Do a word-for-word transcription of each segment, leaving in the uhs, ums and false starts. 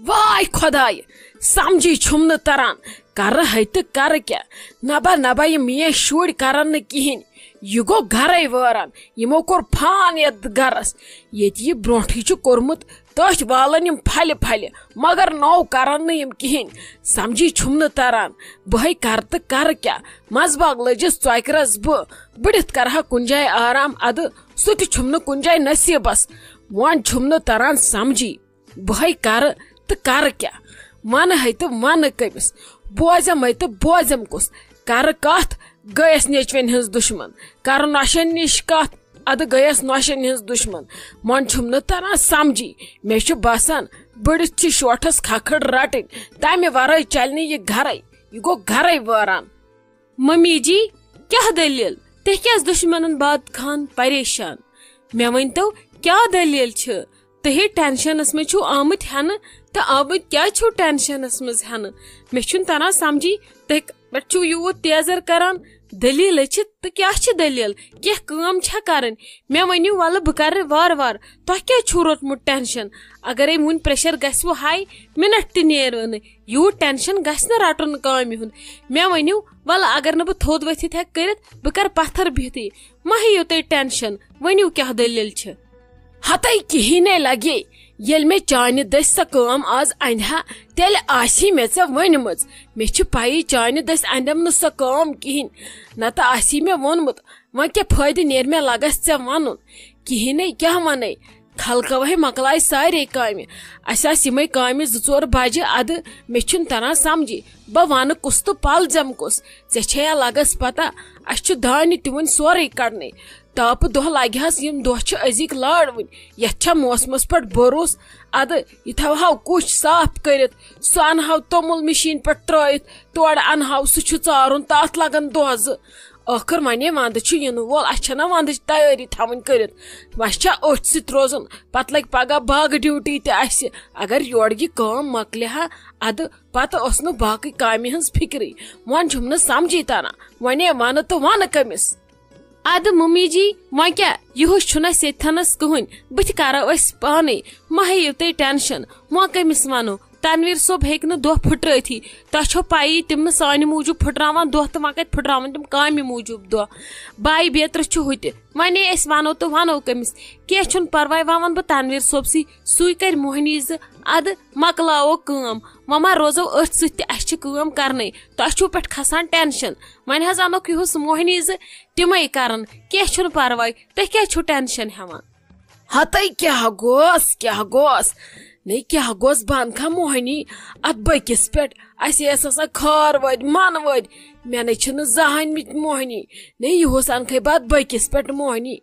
واے خۄدایہِ، سمجھی چھُم نہٕ تران، کرٕ ہے تہٕ کرٕ کیٛاہ؟ نبا نبا، یِم میٲنۍ شُرۍ کرن نہٕ کِہینۍ۔ یہِ گوٚو گرے وٲران، یِمو کوٚر فان یتھ گرس، ییٚتہِ یہِ برونٹھٕے چھُ کوٚرمُت تٔتھۍ والن یِم پھلہِ پھلہِ، مگر نوٚو کرن نہٕ یِم کِہینۍ۔ سمجھی چھُم نہٕ تران، بہٕ ہے کرٕ تہٕ کرٕ کیٛاہ؟ منٛزباگ لٔجِس ژۄکرس بہٕ، بٔڑِتھ کرٕ ہا کُنہِ جایہِ آرام، ادٕ سُہ تہِ چھُم نہٕ کُنہِ جایہِ نصیٖبس۔ وۄنۍ چھُم نہٕ تران سمجھی۔ بہٕ ہے کرٕ تہٕ کرٕ کیٛاہ؟ ونہٕ ہے تہٕ ونہٕ کٔمِس؟ بوزم ہے تہٕ بوزم کُس؟ کرٕ کتھ، گٔیس نیچوٮ۪ن ہٕنٛز دُشمن۔ کرٕ نۄشن نِش کتھ، ادٕ گٔیس نۄشن ہٕنٛز دُشمن۔ وۄنۍ چھُم نہٕ تران سمجھی۔ مےٚ چھُ باسان، بٔڑِتھ چھِ شوٹھس کھکھٕڑ رٹٕنۍ، تمہِ ورٲے چلہِ نہٕ یہِ گرے۔ یہِ گوٚو گرے وٲران۔ ممی جی، کیٛاہ دٔلیٖل؟ تُہۍ کیٛازِ دُشمنن باد خان پریشان؟ مےٚ ؤنۍتو، کیٛاہ دٔلیٖل چھِ؟ تُہۍ ٹینشنس منٛز چھِو آمٕتۍ ہٮ۪نہٕ تہٕ آمٕتۍ کیٛازِ چھِو ٹینشنس منٛز ہٮ۪نہٕ؟ مےٚ چھُنہٕ تران سمجھی، تُہۍ پٮ۪ٹھ چھِو یوٗت تیزر کران۔ دٔلیٖلے چھِ تہٕ کیٛاہ چھِ دٔلیٖل؟ کینٛہہ کٲم چھا کرٕنۍ؟ مےٚ ؤنِو، وَلہٕ بہٕ کرٕ وارٕ وارٕ۔ تۄہہِ کیٛازِ چھُو روٚٹمُت ٹینشن؟ اگرے وُنہِ پریشر گژھِوٕ ہاے، مِنٹ تہِ نیرِوٕ نہٕ۔ یوٗت ٹینشن گژھِ نہٕ رٹُن کامہِ ہُنٛد۔ مےٚ ؤنِو، وَلہٕ اگر نہٕ بہٕ تھوٚد ؤتھِتھ ہٮ۪کہٕ کٔرِتھ، بہٕ کرٕ پتھر بِہتھٕے۔ مہ ہیٚیِو تُہۍ ٹینشن، ؤنِو کیٛاہ دٔلیٖل چھِ؟ ہتَے کِہیٖنے لگے، ییٚلہِ مےٚ چانہِ دٔسۍ سۄ کٲم آز اندِ ہا، تیٚلہِ آسی مےٚ ژےٚ ؤنمٕژ۔ مےٚ چھِ پَیی چانہِ دٔسۍ اندٮ۪م نہٕ سۄ کٲم کِہیٖنۍ، نتہٕ آسی مےٚ ووٚنمُت۔ وۄنۍ کیٛاہ فٲیدٕ نیرِ مےٚ لگس ژےٚ ونُن؟ کِہیٖنے کیٛاہ ونے؟ خلقو ہے مۄکلایہِ سارے کامہِ۔ اسہِ آسہٕ یِمے کامہِ زٕ ژور بجہِ ادٕ، مےٚ چھُنہٕ تران سمجھی۔ بہٕ ونہٕ کُس تہٕ پلزم کُس؟ ژےٚ چھےٚ یا لگس پتہ، اسہِ چھُ دانہِ تہِ وُنہِ سورُے کڑنٕے۔ تاپہٕ دۄہ لگہِ ہس، یِم دۄہ چھِ أزِکۍ لٲڑوٕنۍ۔ یتھ چھا موسمس پٮ۪ٹھ بھروسہٕ؟ ادٕ یہِ تھاوہاو کوٚش صاف کٔرِتھ، سُہ انہاو توٚمُل مِشیٖن پٮ۪ٹھ ترٲیِتھ، تورٕ انہاو، سُہ چھُ ژارُن، تتھ لگن دۄہ زٕ۔ ٲخٕر ونے ونٛدٕ چھُ یِنہٕ وول، اسہِ چھےٚ نا ونٛدٕچ تیٲری تھاوٕنۍ کٔرِتھ؟ وۄنۍ چھا أتھۍ سۭتۍ روزُن؟ پتہٕ لگہِ پگاہ باغہٕ ڈیوٹی تہِ اسہِ۔ اگر یورٕ یہِ کٲم مۄکلہِ ہا، ادٕ پتہٕ ٲس نہٕ باقٕے کامہِ ہٕنٛز فکرٕے۔ وۄنۍ چھُم نہٕ سمجھی تران، ونے ونہٕ تہٕ ونہٕ کٔمِس؟ ادٕ ممی جی، وۄنۍ کیٛاہ، یِہُس چھُنہٕ اسہِ ییٚتہِ تھنس کٕہٕنۍ، بٕتھِ کرو أسۍ پانے، مہ ہیٚیِو تُہۍ ٹینشن۔ وۄنۍ کٔمِس ونو؟ تنویر صٲب ہیٚکہِ نہٕ دۄہ پھٕٹرٲوتھٕے۔ تۄہہِ چھو پَیی، تِم نہٕ سانہِ موٗجوٗب پھٕٹراوان دۄہ تہٕ وۄنۍ کَتہِ پھٕٹراوَن تِم کامہِ موٗجوٗب دۄہ۔ بایہِ بیترِ چھُ ہُہ تہِ۔ وۄنۍ نے أسۍ وَنو تہٕ وَنو کٔمِس؟ کینٛہہ چھُنہٕ پَرواے، وۄنۍ وَنہٕ بہٕ تنویر صٲبسٕے، سُے کَرِ موہنی زٕ اَدٕ مۄکلاوو کٲم۔ وۄنۍ ما روزو أتھۍ سۭتۍ تہِ، اَسہِ چھِ کٲم کَرنَے۔ تۄہہِ چھُو پٮ۪ٹھ کھسان ٹینشن۔ وۄنۍ حظ اَنوکھ یِہُس موہنی زٕ، تِمَے کَرَن۔ کینٛہہ چھُنہٕ پَرواے، تُہۍ کیٛازِ چھُو ٹینشن ہٮ۪وان؟ ہتے کیٛاہ گوس، کیٛاہ گوس؟ نے کیٛاہ گوس، بہٕ انکھا موہنی اتھ بٔکِس پٮ۪ٹھ؟ اسہِ ٲس آسان خار وٲدۍ، من وٲدۍ۔ مےٚ نے چھِنہٕ زہنۍ مٕتۍ موہنی۔ نے یِہُس انکھے بہٕ اتھ بٔکِس پٮ۪ٹھ موہنی۔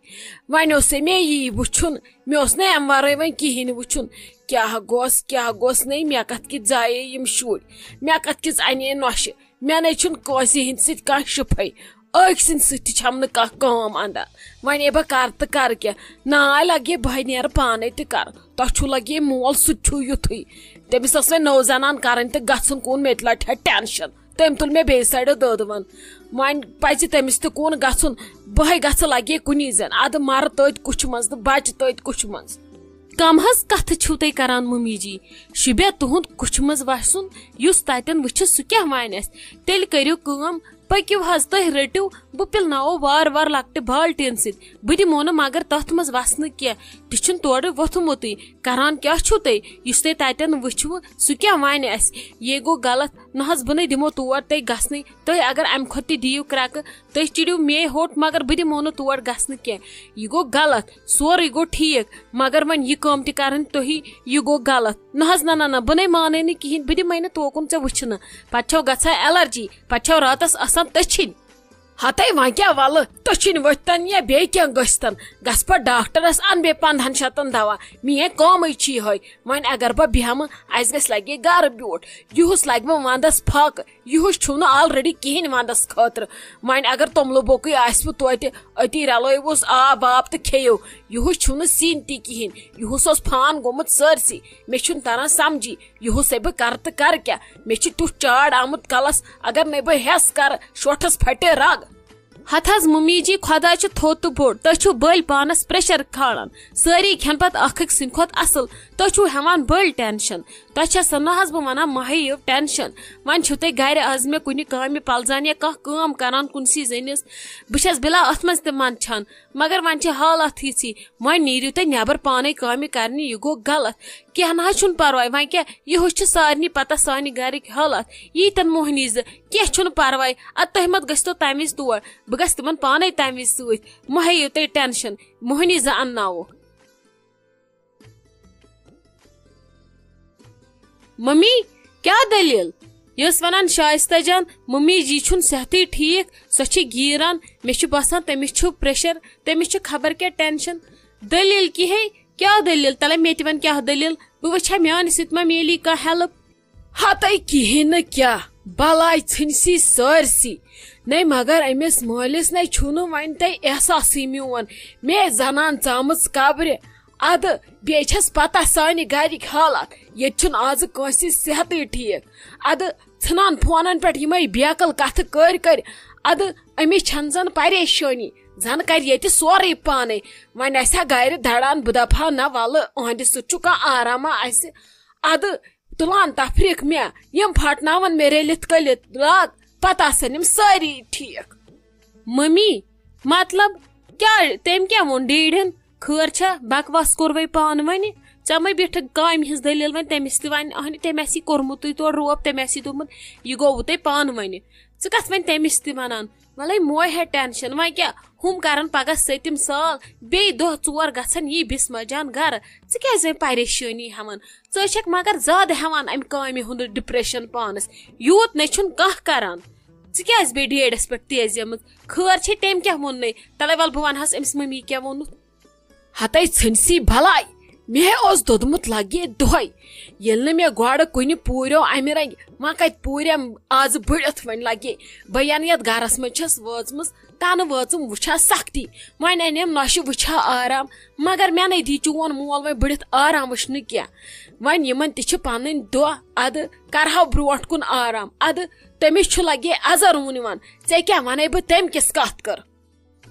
وۄنۍ اوسے مےٚ یی وٕچھُن، مےٚ اوس نہٕ امہِ ورٲے وۄنۍ کِہیٖنۍ وٕچھُن۔ کیٛاہ گوس، کیٛاہ گوس، نے مےٚ کتھ کِتھ زایے یِم شُرۍ، مےٚ کتھ کِتھ انے نۄشہِ۔ مےٚ نے چھُنہٕ کٲنٛسہِ ہٕنٛدِ سۭتۍ کانٛہہ شِفے۔ أکۍ سٕنٛدِ سۭتۍ تہِ چھَم نہٕ کانٛہہ کٲم اَندان۔ وۄنۍ ہے بہٕ کَرٕ تہٕ کَرٕ کیٛاہ؟ نا لگے بہٕ ہے نیرٕ پانے تہِ کَرٕ۔ تۄہہِ چھُو لگے مول، سُہ تہِ چھُو یُتھُے۔ تٔمِس ٲس وۄنۍ نٔو زنان کَرٕنۍ تہٕ گژھُن کُن، مےٚ تہِ لَٹہِ ہا ٹینشن۔ تٔمۍ تُل مےٚ بیٚیہِ سایڈٕ دٲدوَن۔ وۄنۍ پَزِ تٔمِس تہِ کُن گژھُن۔ بہٕ ہے گژھٕ لگے کُنی زَن۔ اَدٕ مَرٕ تٔتھۍ کُچھِ منٛز تہٕ بَچہٕ تٔتھۍ کُچھِ منٛز۔ کم حظ کتھٕ چھِو تُہۍ کران ممی جی؟ شوٗبیا تُہُنٛد کُچھِ منٛز وسُن، یُس تتٮ۪ن وٕچھِ سُہ کیٛاہ وانہِ اَسہِ؟ تیٚلہِ کٔرِو کٲم، پٔکِو حظ تُہۍ رٔٹِو، بہٕ پِلناوو وارٕ وارٕ لۄکٹہِ بالٹیٖن سۭتۍ۔ بہٕ دِمو نہٕ مگر تتھ منٛز وسنہٕ کینٛہہ، تہِ چھُنہٕ تورٕ ووٚتھمُتٕے۔ کران کیٛاہ چھِو تُہۍ؟ یُس تُہۍ تتٮ۪ن وٕچھوٕ سُہ کیٛاہ وانہِ اَسہِ؟ یے گوٚو غلط، نہ حظ بہٕ نے دِمو تور تُہۍ گژھنٕے۔ تُہۍ اگر امہِ کھۄتہٕ تہِ دِیِو کرٛٮ۪کہٕ، تُہۍ چِڑِو مے ہوٚٹ، مگر بہٕ دِمو نہٕ تور گژھنہٕ کینٛہہ۔ یہِ گوٚو غلط، سورُے گوٚو ٹھیٖک، مگر وۄنۍ یہِ کٲم تہِ کرٕنۍ تُہی، یہِ گوٚو غلط۔ نہ حظ، نہ، نہ، نہ، بہٕ نے مانے نہٕ کِہیٖنۍ، بہٕ دِمے نہٕ توکُن ژےٚ وٕچھنہٕ۔ پتہٕ چھو گژھان الرجی، پتہٕ چھو راتس آسان تٔچھِنۍ۔ ہتے وۄنۍ کیٛاہ ولہٕ، تٔچھِنۍ ؤتھتن یا بیٚیہِ کینٛہہ گٔژھتن، گژھٕ پتہٕ ڈاکٹرس، ان بیٚیہِ پندہن شتن دوا۔ میٲنۍ کٲمٕے چھِ یِہوٚے۔ وۄنۍ اگر بہٕ بیٚہمہٕ، اسہِ گژھِ لگے گرٕ بیوٗٹھ، یِہُس لگہِ وۄنۍ ونٛدس پھاکہٕ۔ یِہُس چھُو نہٕ already کِہیٖنۍ ونٛدس خٲطرٕ۔ وۄنۍ اگر توٚملہٕ بوٚکُے آسِوٕ توتہِ، أتی رلٲیوُس آب واب تہٕ کھیٚیِو۔ یِہُس چھُو نہٕ سِنۍ تہِ کِہیٖنۍ۔ یِہُس اوس فان گوٚمُت سٲرسٕے۔ مےٚ چھُنہٕ تران سمجھی، یِہُس ہے بہٕ کرٕ تہٕ کرٕ کیٛاہ؟ مےٚ چھِ تیُتھ چاڑ آمُت کلس، اگر نے بہٕ ہٮ۪س کرٕ، شوٹھس پھٹے رگ۔ ہتہٕ حظ ممی جی، خۄدا چھُ تھوٚد تہٕ بوٚڑ، تُہۍ چھِو بٔلۍ پانس پریشر کھالان، سٲری کھٮ۪ن پتہٕ اکھ أکۍ سٕنٛدِ کھۄتہٕ اصل، تُہۍ چھِو ہٮ۪وان بٔلۍ ٹینشن۔ تۄہہِ چھےٚ سا نہ حظ بہٕ ونان، مہ ہیٚیِو ٹینشن۔ وۄنۍ چھِو تُہۍ گرِ، از مےٚ کُنہِ کامہِ پلزان یا کانٛہہ کٲم کران کُنسی زٔنِس، بہٕ چھَس بِلا اتھ منٛز تہِ منٛدچھان، مگر وۄنۍ چھِ حالات یِژھٕے، وۄنۍ نیٖرِو تُہۍ نٮ۪بر پانے کامہِ کرنہِ، یہِ گوٚو غلط۔ کینٛہہ نہ حظ چھُنہٕ پرواے، وۄنۍ کیٛاہ، یِہُس چھِ سارنٕے پتہ سانہِ گرٕکۍ حالات، یی تن موہنی زٕ، کینٛہہ چھُنہٕ پرواے، ادٕ تُہۍ مت گٔژھتو تمہِ وِزِ تور، بہٕ گژھٕ تِمن پانے تمہِ وِزِ سۭتۍ، مہ ہیٚیِو تُہۍ ٹینشن، موہنی زٕ انناوو۔ ممی، کیٛاہ دٔلیٖل؟ یہِ ٲس وَنان شایستہ جان، ممی جی چھُنہٕ صحتٕے ٹھیٖک، سۄ چھِ گیٖران، مےٚ چھُ باسان تٔمِس چھُ پریشر، تٔمِس چھُ خبر کیٛاہ ٹینشن۔ دٔلیٖل کِہے، کیٛاہ دٔلیٖل؟ تَلے مےٚ تہِ وَن کیٛاہ دٔلیٖل، بہٕ وٕچھِ ہا میٛانہِ سۭتۍ ما میلی کانٛہہ ہیلپ۔ ہتے کِہیٖنۍ نہٕ کیٛاہ، بلاے ژھٕنسی سٲرسٕے۔ نے مگر أمِس مٲلِس نے چھُنہٕ وۄنۍ تۄہہِ احساسٕے میون، مےٚ زنان ژامٕژ قبرِ۔ ادٕ بیٚیہِ چھس پتہ سانہِ گرِکۍ حالات، ییٚتہِ چھُنہٕ آزٕ کٲنٛسہِ صحتٕے ٹھیٖک۔ ادٕ ژھٕنان فونن پٮ۪ٹھ یِمے بیکل کتھٕ کٔرۍ کٔرۍ۔ ادٕ أمِس چھنہٕ زن پریشٲنی، زن کرِ ییٚتہِ سورُے پانے۔ وۄنۍ آسہِ ہا گرِ دڑان، بہٕ دپہٕ ہا نہ ولہٕ أہنٛدِ سۭتۍ چھُ کانٛہہ آرامہ اسہِ۔ ادٕ تُلان تفریٖق مےٚ، یِم پھٹناون مےٚ رٔلِتھ کٔلِتھ لاگ، پتہٕ آسن یِم سٲری ٹھیٖک۔ ممی، مطلب کیٛاہ؟ تٔمۍ کیٛاہ ووٚن ڈیڈٮ۪ن؟ خٲر چھا؟ بکواس کوٚروَے پانہٕ وَنہِ۔ ژےٚ مَے بیٖٹھٕکھ کامہِ ہٕنٛز دٔلیٖل وۄنۍ تٔمِس تہِ وَنہِ، اَہنہِ، تٔمۍ آسی کوٚرمُتٕے تورٕ روب، تٔمۍ آسی دوٚپمُت، یہِ گوٚوُ تۄہہِ پانہٕ وَنہِ۔ ژٕ کَتھ وۄنۍ تٔمِس تہِ وَنان؟ وَلَے موے ہے ٹٮ۪نشَن، وۄنۍ کیٛاہ؟ ہُم کَرَن پَگاہ سٔتِم سال، بیٚیہِ دۄہ ژور گژھن یی بِسمہ جان گَرٕ۔ ژٕ کیٛازِ وۄنۍ پریشٲنی ہٮ۪وان؟ ژٕ چھَکھ مگر زیادٕ ہٮ۪وان اَمہِ کامہِ ہُنٛد ڈِپرٛیشَن پانَس۔ یوٗت نَے چھُنہٕ کانٛہہ کَران۔ ژٕ کیٛازِ بیٚیہِ ڈیڈَس پٮ۪ٹھ تیزیمٕژ؟ خٲر چھے، تٔمۍ کیٛاہ ووٚننَے؟ تَلَے وَلہٕ بہٕ وَنہٕ ہَس أمِس مٔمی کیٛاہ ووٚنُتھ۔ ہتے ژھٕنسی بلاے، مےٚ اوس دوٚدمُت لگہِ دۄہے، ییٚلہِ نہٕ مےٚ گۄڈٕ کُنہِ پوٗریو امہِ رنگہِ، وۄنۍ کتہِ پوٗریم آز بٔڑِتھ وۄنۍ لگہِ۔ بہٕ ینہٕ یتھ گرس منٛز چھس وٲژمٕژ، تنہٕ وٲژٕم وٕچھا سختی، وۄنۍ انیم نۄشہِ وٕچھا آرام، مگر مےٚ نے دی چون مول وۄنۍ بٔڑِتھ آرام وٕچھنہٕ کینٛہہ۔ وۄنۍ یِمن تہِ چھِ پنٕنۍ دۄہ، ادٕ کرہو برونٹھ کُن آرام، ادٕ تٔمِس چھُ لگے ازر وُنہِ ون، ژےٚ کیٛاہ ونَے بہٕ تٔمۍ کِس کتھ کٔر؟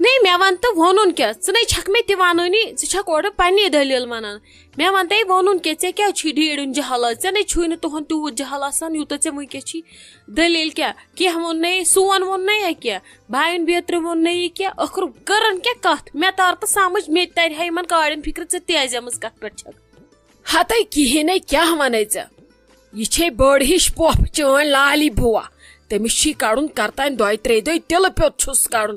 نے، مےٚ وَن تہٕ ووٚنُن کیٛاہ؟ ژٕ نے چھَکھ مےٚ تہِ وَنٲنی، ژٕ چھَکھ اورٕ پنٛنی دٔلیٖل وَنان۔ مےٚ وَن تَے ووٚنُن کیٛاہ؟ ژےٚ کیٛازِ چھُے ڈیٖڈُن جہل آز؟ ژےٚ نے چھُے نہٕ تُہُنٛد تیوٗت جہل آسان، یوٗتاہ ژےٚ وٕنۍکٮ۪س چھی۔ دٔلیٖل کیٛاہ؟ کینٛہہ ووٚن نے، سون ووٚن نے یا کینٛہہ؟ بایَن بیترِ ووٚن نے یہِ کینٛہہ؟ ٲخٕر کٔرٕن کیٛاہ کَتھ؟ مےٚ تَر تہٕ سَمٕجھ، مےٚ تہِ تَرِ ہا یِمَن کاڑٮ۪ن فِکرِ، ژٕ تہِ آزیمٕژ کَتھ پٮ۪ٹھ چھَکھ۔ ہتے کِہیٖنۍ نے، کیٛاہ وَنے ژےٚ؟ یہِ چھے بٔڑ ہِش پۄپھ چٲنۍ لالی بُوا۔ تٔمِس چھی کَڑُن کَرتانۍ دۄیہِ ترٛیٚیہِ دۄہہِ تِلہٕ پیوٚت چھُس کَڑُن۔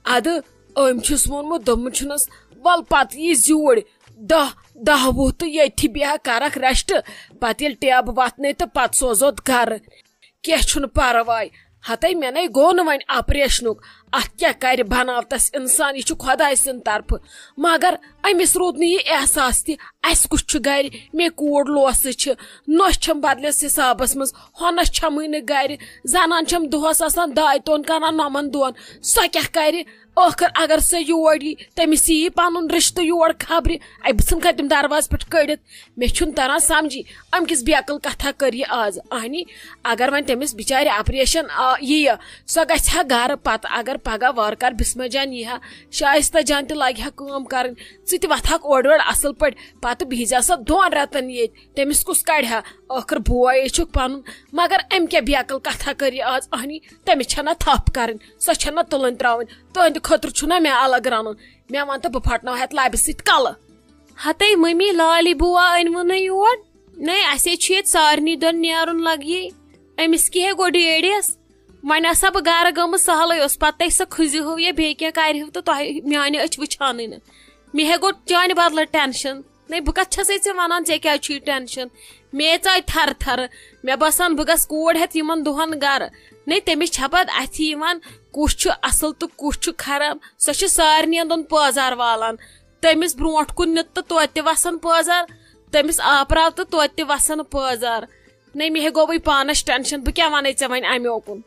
اَدٕ أمۍ چھُس ووٚنمُت، دوٚپمُت چھُنَس، وَل پَتہٕ یی زیوٗرۍ دَہ، دَہ وُہ تہٕ ییٚتھی بیٚہہ کَرَکھ rest۔ پَتہٕ ییٚلہِ ٹیبہٕ وَتھنَے تہٕ پَتہٕ سوزوتھ گَرٕ۔ کینٛہہ چھُنہٕ پَرواے۔ ہتے مےٚ نے گوٚو نہٕ وۄنۍ آپریشنُک۔ اَتھ کیٛاہ کَرِ بَناوتَس اِنسان، یہِ چھُ خۄداے سٕنٛدِ طرفہٕ۔ مگر أمِس روٗد نہٕ یہِ احساس تہِ، اَسہِ کُس چھُ گَرِ، مےٚ کوٗر لوسہٕ چھِ، نۄش چھَم بدلِس حِسابَس منٛز، ہۄنَس چھَمٕے نہٕ گَرِ، زَنان چھَم دۄہَس آسان داے توٚن کَران نۄمَن دۄہَن، سۄ کیٛاہ کَرِ؟ ٲخٕر اگر سۄ یور یی، تٔمِس یی پَنُن رِشتہٕ یور خبرِ، اَے بہٕ ژھٕنہٕ کَتہِ تِم دروازٕ پٮ۪ٹھ کٔڑِتھ۔ مےٚ چھُنہٕ تَران سَمجھی، اَمہِ کِس بیکٕل کَتھا کٔر یہِ آز۔ اَہنی، اگر وۄنۍ تٔمِس بِچارِ آپریشن آ-، یِیہِ، سۄ گژھِ ہا گرٕ پتہٕ۔ اگر پگاہ وارٕ کارٕ بسمہ جان یی ہا، شایستہ جان تہِ لاگہِ ہا کٲم کرٕنۍ، ژٕ تہِ وۄتھہکھ اورٕ یورٕ اصل پٲٹھۍ، پتہٕ بِہزِ ہا سۄ دۄن رٮ۪تن ییٚتہِ۔ تٔمِس کُس کڑِ ہا؟ ٲخٕر بوے چھُکھ پنُن۔ مگر أمۍ کیٛاہ بیکل کتھا کٔر یہِ آز؟ اہنی، تٔمِس چھنہ تھپھ کرٕنۍ، سۄ چھنہ تُلٕنۍ تراوٕنۍ۔ تُہندِ خٲطرٕ چھُنہ مےٚ الگ رنُن۔ مےٚ ون تہٕ، بہٕ پھٹناوہتھ لبہِ سۭتۍ کلہٕ۔ ہتے ممی، لالی بوا أنۍ وُن نے یور۔ نے، اسے چھُ ییٚتہِ سارنٕے دۄن نیرُن لگہِ۔ أمِس کیٛاہ ہے گوٚو ڈیڈیس؟ وۄنۍ آسہٕ ہا بہٕ گرٕ گٔمٕژ، سہلٕے اوس۔ پتہٕ سۄ کھُزِ ہو یا بیٚیہِ کینٛہہ کرِ ہو تہٕ تۄہہِ میانہِ أچھ وٕچھانٕے نہٕ۔ مےٚ ہے گوٚو چانہِ بدلہٕ ٹینشن۔ نے، بہٕ کتھ چھسے ژےٚ ونان، ژےٚ کیٛازِ چھُے ٹینشن؟ مےٚ ژاے تھرٕ تھرٕ۔ مےٚ باسان، بہٕ گژھٕ کوٗر ہٮ۪تھ یِمن دۄہن گرٕ۔ نے، تٔمِس چھےٚ پتہٕ اتھِ یِوان، کُس چھُ اصل تہٕ کُس چھُ خراب۔ سۄ چھِ سارنٕے دۄن پٲزار والان۔ تٔمِس برونٛٹھ کُن نیُت تہٕ توتہِ تہِ وَسان پٲزار، تٔمِس آپراو تہٕ توتہِ تہِ وَسان پٲزار۔ نے، مےٚ ہے گوٚوٕے پانَس ٹٮ۪نشَن، بہٕ کیٛاہ وَنَے ژےٚ وۄنۍ اَمہِ اوکُن؟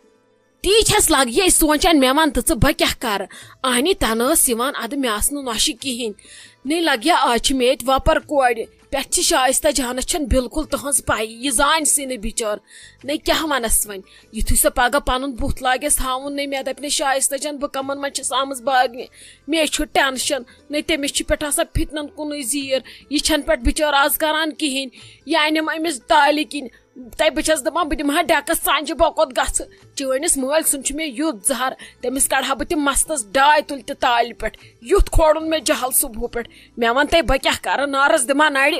تی چھَس لَگہِ یہِ سونٛچان، مےٚ وَن تہٕ ژٕ، بہٕ کیٛاہ کَرٕ؟ اَہنہِ تَنہٕ ٲس یِوان اَدٕ مےٚ آسہٕ نہٕ نۄشہِ کِہیٖنۍ۔ نے لَگہِ ہا، آز چھِ مےٚ ییٚتہِ وۄپَر کورِ، پٮ۪ٹھ چھِ شایستہ جانس چھنہٕ بالکل تہنٛز پَیی، یہِ زانہِ سٕے نہٕ بِچٲر۔ نے کیٛاہ وَنس وۄنۍ؟ یُتھُے سۄ پگاہ پنُن بُتھ لاگٮ۪س ہاوُن، نے مےٚ دَپہِ نے شایستہ جان بہٕ کمن منٛز چھَس آمٕژ باگنہِ۔ مےٚ چھُ ٹینشن، نے تٔمِس چھِ پٮ۪ٹھ آسان فِتنن کُنُے زیٖر۔ یہِ چھَنہٕ پٮ۪ٹھ بِچٲر آز کران کِہیٖنۍ۔ یہِ انِم أمِس دالہِ کِنۍ۔ تۄہہِ بہٕ چھَس دَپان بہٕ دِمہٕ ہا ڈٮ۪کس ژَنجہِ، بہٕ کوٚت گژھٕ؟ چٲنِس مٲلۍ سُنٛد چھُ مےٚ یُتھ زہر، تٔمِس کڑٕ ہا بہٕ تِم مستس ڈاے تُلہِ تہِ تالہِ پٮ۪ٹھ۔ یُتھ کھولُن مےٚ جہل صبحہٕ پٮ۪ٹھ۔ مےٚ وَن تۄہہِ بہٕ کیٛاہ کرٕ، نارس دِمہٕ ہا نرِ۔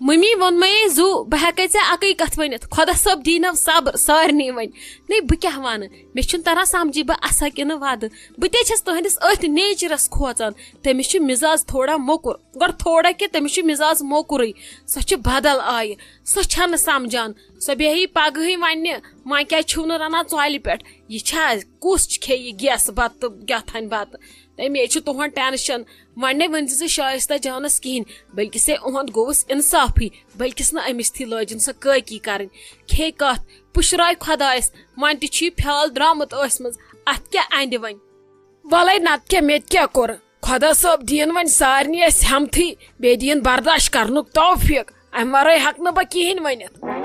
مٔمی ووٚنمَے زُو، بہٕ ہٮ۪کَے ژےٚ اَکٕے کَتھ ؤنِتھ، خۄدا صٲب دیٖنَو صبر سارنٕے وۄنۍ۔ نے بہٕ کیٛاہ وَنہٕ، مےٚ چھُنہٕ تَران سَمجھی بہٕ اَسا کِنہٕ وَدٕ۔ بہٕ تے چھَس تُہٕنٛدِس أتھۍ نیچرَس کھوژان۔ تٔمِس چھُ مِزاز تھوڑا موٚکُر، گۄڈٕ تھوڑا کہِ تٔمِس چھُ مِزاز موٚکُرٕے۔ سۄ چھِ بدل آیہِ، سۄ چھَنہٕ سَمجھان۔ سۄ بیٚہہِ پَگہٕے وَننہِ، وۄنۍ کیٛازِ چھِو نہٕ رَنان ژۄلہِ پٮ۪ٹھ؟ یہِ چھا، کُس کھیٚیہِ گیسہٕ بَتہٕ تہٕ کیٛاہ تھانۍ بَتہٕ؟ تَمے چھُ تُہُنٛد ٹینشن۔ وۄنۍ نے ؤنۍ زِ ژٕ شایستہ جانس کِہینۍ، بلکہِ سے اُہُنٛد گوٚوُس انصافٕے، بلکِس نہٕ أمِس تھی لٲجِن سۄ کٲکی کرٕنۍ۔ کھے کتھ، پُشراے خۄدایس، وۄنۍ تہِ چھُ یہِ فیال درامُت ٲسۍ منٛز، اتھ کیٛاہ اندِ وۄنۍ؟ ولے نتہٕ کیٛاہ، مےٚ تہِ کیٛاہ کوٚر؟ خۄدا صٲب دِیِن وۄنۍ سارنٕے اسہِ ہمتھٕے، بیٚیہِ دِیِن برداش کرنُک توفیق۔ امہِ ورٲے ہٮ۪کہٕ نہٕ بہٕ کِہینۍ ؤنِتھ۔